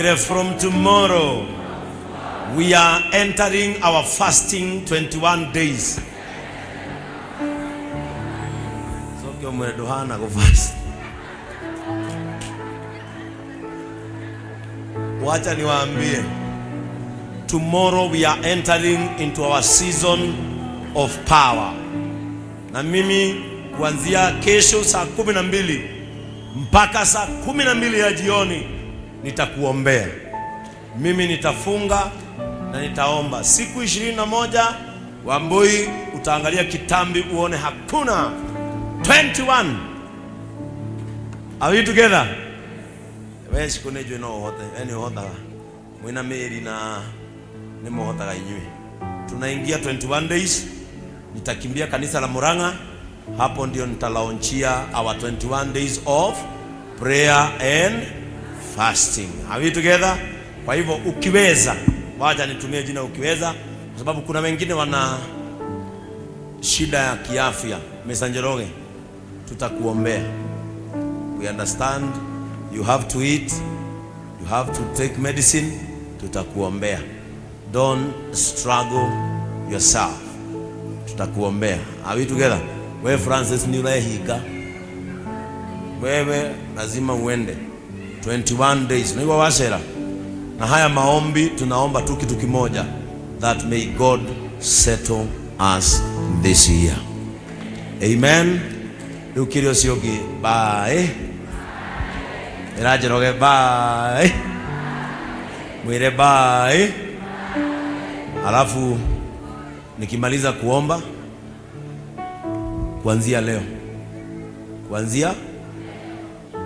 From tomorrow, we are entering our fasting 21 days. Coke ũmwĩre ndũhana gũfast. Wacha niwaambie, tomorrow we are entering into our season of power. Na mimi kuanzia kesho saa 12 mpaka saa 12 ya jioni nitakuombea. Mimi nitafunga na nitaomba siku 21. Wambui, utaangalia kitambi uone hakuna 21. Are we together? We ciku nĩ njũĩ no ũhote, we nĩ ũhotaga mwĩna mĩri na nĩ mũhotaga inyuĩ. Tunaingia 21 days, nitakimbia kanisa la Murang'a, hapo ndio nitalaunchia our 21 days of prayer and fasting. Are we together? Kwa hivyo ukiweza, wacha nitumie jina ukiweza, kwa sababu kuna wengine wana shida ya kiafya. Mr. Njoroge, tutakuombea. We understand you have to eat, you have to take medicine, tutakuombea. Don't struggle yourself. Tutakuombea. Are we together? We Francis ni urehinga. Wewe lazima uende 21 days. Naigua wacera. Na haya maombi tunaomba tu kitu kimoja, that may God settle us this year. Amen. Rĩu kĩrĩa ũcio ũngĩ, bye. Ĩra Njoroge bye. Mwĩre bye. Alafu nikimaliza kuomba kuanzia leo, kuanzia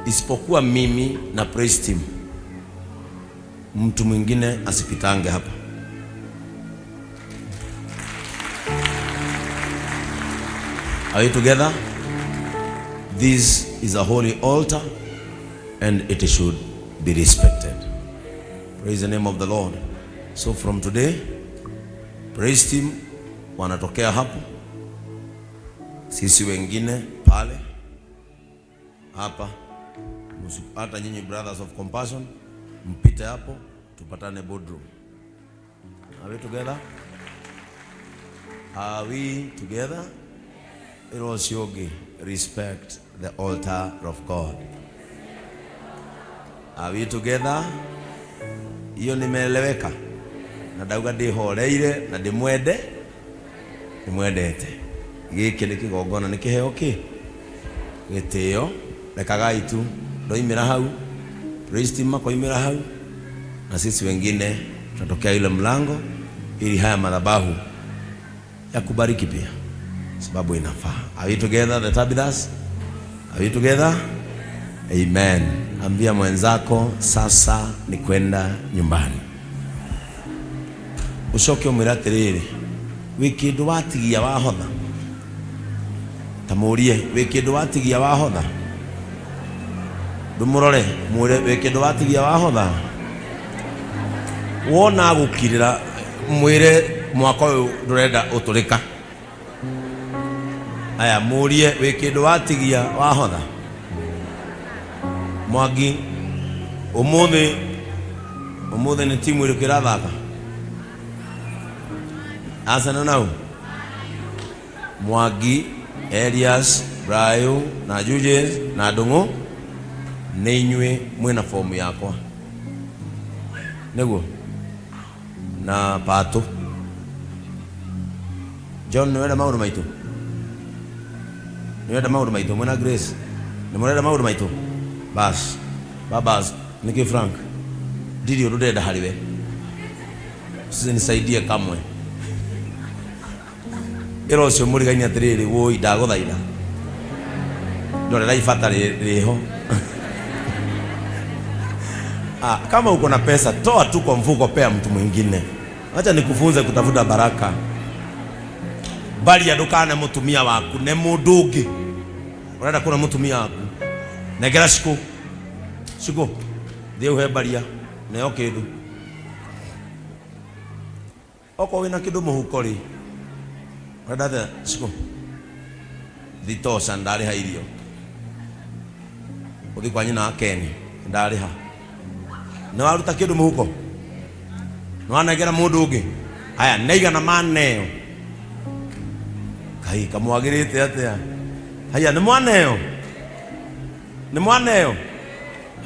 isipokuwa mimi na praise team, mtu mwingine asipitange hapa. Are we together? This is a holy altar and it should be respected. Praise the name of the Lord. So from today, praise team wanatokea hapo, sisi wengine pale hapa, hata nyinyi Brothers of Compassion mpite hapo, tupatane boardroom. Are we together? Are we together? Ĩra ũcio ũngĩ, respect the altar of God. Are we together? Hiyo nimeeleweka? Na ndauga ndĩhoreire na ndĩmwende ndĩmwendete. Gĩkĩ nĩ kĩgongona, nĩ kĩheo kĩ gĩtĩo. Rekagai tu ndoimĩra hau, praise team makoimĩra hau, na sisi wengine tutatokea ile mlango ili haya madhabahu ya kubariki pia, sababu inafaa. Are we together, the Tabithas? Are we together? Amen. Ambia mwenzako sasa ni kwenda nyumbani. Ucoke umwĩre atĩrĩrĩ, wĩ kĩndũ watigia wahotha? Ta mũrie, wĩ kĩndũ watigia wahotha? Ndũmũrore, mwĩre wĩ kĩndũ watigia wahotha? Wona agũkirĩra, mwĩre mwaka ũyũ ndũrenda ũtũrĩka. Aya, mũrie wĩ kĩndũ watigia wahotha? Mwangi, ũmũthĩ ũmũthĩ nĩ timu ĩrĩkũ ĩrathaka? Arsenal nau? Mwangi, Elias, Brayo na Julius na Ndung'u nĩ inyuĩ mwĩna fomu yakwa nĩguo na Patũ John, nĩ wenda maũndũ maitũ, nĩ wenda maũndũ maitũ mwĩna Grace, nĩ mũrenda maũndũ maitũ bas babas. Nĩkĩ Frank, ndirĩ ũndũ ndĩrenda harĩ we, usinisaidie kamwe. Ĩra ũcio mũrigaini atĩrĩrĩ, wũi ndagũthaitha ndorera ibata rĩho. Ah, kama uko na pesa toa tu kwa mfuko, pea mtu mwingine. Acha nikufunze kutafuta baraka. Baria ndukane mutumia waku ne mundu ungi urenda kuna mutumia waku, nengera ciku ciku thiĩ uhe baria neo kindu okorwo wina kindu muhuko ri urenda atia ciku thitoca ndariha irio uthi kwa nyina wa Ken ndariha. Nĩ waruta kĩndũ mũhuko? Nĩ wanengera mũndũ ũngĩ? Haya, nĩ aigana maneo? Kai kamwagĩrĩte atĩa? Haya, nĩ mwaneo? Nĩ mwaneo?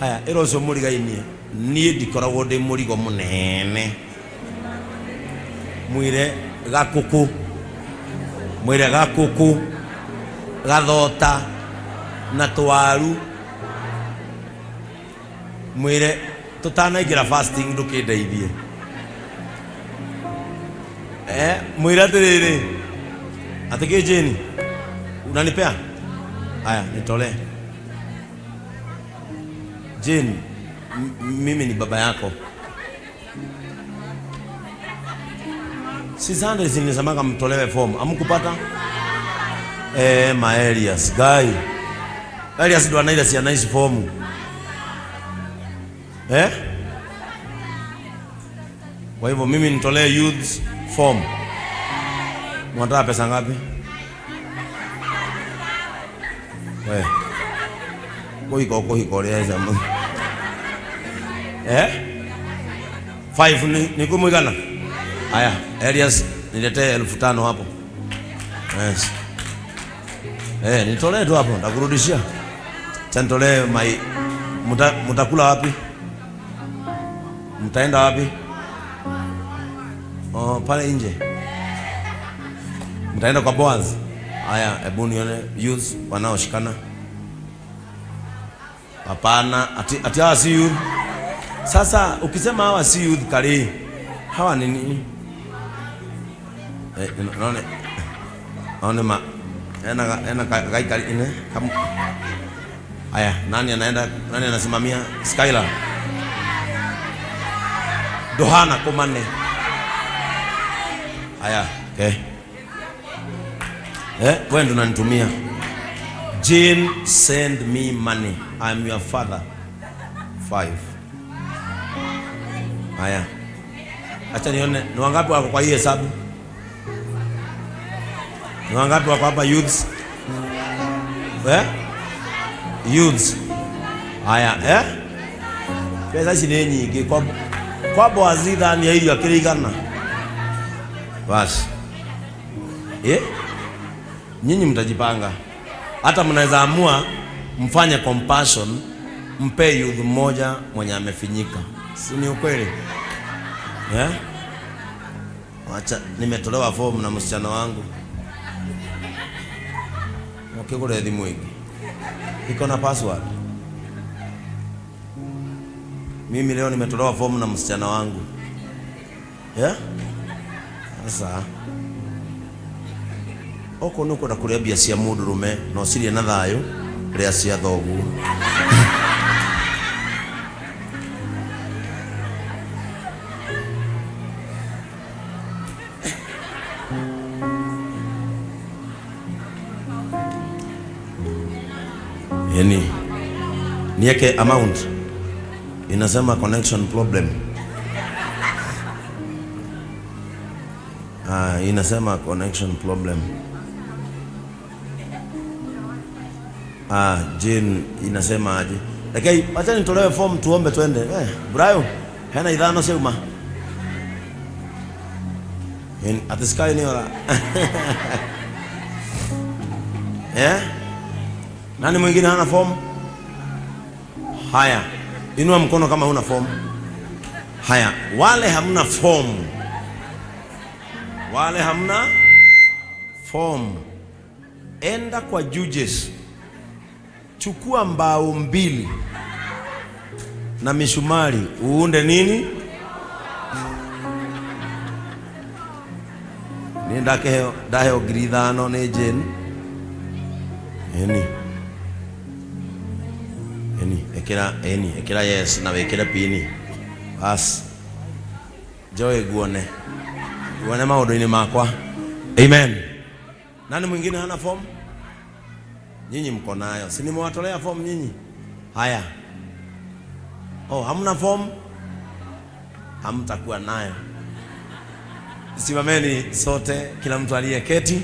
Haya, ĩra ũcio mũrigainie, niĩ ndikoragwo ndĩ mũrigo mũnene. Mwĩre gakũkũ, mwĩre gakũkũ, gathota na twaru. Mwĩre tũtanaingĩra fasting ndũkĩndeithie. Eh, mwĩre atĩrĩrĩ, atĩ kĩ Jane, unanipea? Haya, nitolee. Jane, mimi ni baba yako. Si Sunday nilisemaga mtolewe form. Amkupata? Eh, ma Elias, guy. Elias ndo anaila ciana ici form. Eh? Kwa hivyo mimi nitolee youths form. Mnataka pesa ngapi? We. Kuhika kuhika uria jamu. Eh? 5 ni kumuigana? Haya, Elias niletee 5,000 hapo. Yes. Eh, nitolee tu hapo, nitakurudishia. Acha nitolee mai mutakula wapi? Mtaenda wapi? Oh, pale nje. Mtaenda kwa Boaz. Haya, hebu nione youth wanaoshikana. Hapana, ati hawa si youth. Sasa ukisema hawa si youth kali, hawa ni nini? Eh, naone naone ma ena gaikari ine kam. Haya, nani anaenda, nani anasimamia? Skylar. Dohana kumane. Haya, okay. Eh, wewe ndo unanitumia. Jane, send me money. I'm your father. 5. Haya. Acha nione ni wangapi wako kwa hii hesabu? Ni wangapi wako hapa youths? Eh? Youths. Haya, eh? Pesa ici nĩ nyingĩ kwa Boazi thani ya irio akĩrĩ igana. Basi. Eh? Nyinyi mtajipanga. Hata mnaweza amua mfanye compassion, mpe youth mmoja mwenye amefinyika. Si ni ukweli? Eh? Wacha nimetolewa form na msichana wangu. Ukigura thimu ingi. Iko na password. Mimi leo nimetolewa form na msichana wangu. Yeah? Sasa oko nuko na kuria mbia cia mundurume no cirie na thayo ria cia thoguo. Yani niweke amount inasema connection problem. Ah, inasema connection problem. Ah, Jane inasema aje? Lakini acha nitolewe form tuombe twende. Eh, Brayo, hena ithano ciauma. En at sky ni ora. Eh? Nani mwingine hana form? Haya, inua mkono kama huna form. Haya, wale hamna form. Wale hamna form. Enda kwa judges. Chukua mbao 2 na mishumari uunde nini? Ni ndakeheo ndaheo ngiri ithano ni Jane. Eni. Eni, ekira eni, ekira yes na wikire pini. Bas. Joy guone. Guone maundu-ini makwa. Amen. Nani mwingine hana form? Nyinyi mko nayo. Si nimewatolea form nyinyi? Haya. Oh, hamna form? Hamtakuwa nayo. Simameni sote, kila mtu aliyeketi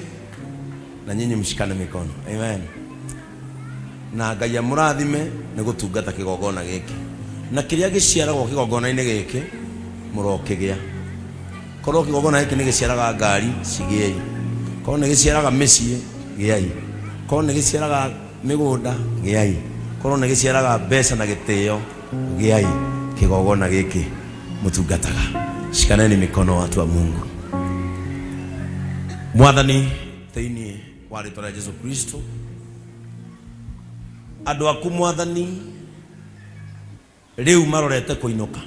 na nyinyi mshikane mikono. Amen. Na Ngai amurathime nĩ gũtungata kĩgongona gĩkĩ. Na kĩrĩa gĩciaragwo kĩgongona-inĩ gĩkĩ mũrokĩgĩa. Korwo kĩgongona gĩkĩ nĩ gĩciaraga ngari, cigĩei. Korwo nĩ gĩciaraga mĩciĩ, gĩai. Korwo nĩ gĩciaraga mĩgũnda, gĩai. Korwo nĩ gĩciaraga mbeca na gĩtĩo, gĩai. Kĩgongona gĩkĩ mũtungataga. Shikaneni mikono watu wa Mungu. Mwathani thĩinĩ wa rĩtwa rĩa Jesu Kristo, andũ aku Mwathani rĩu marorete kũinũka.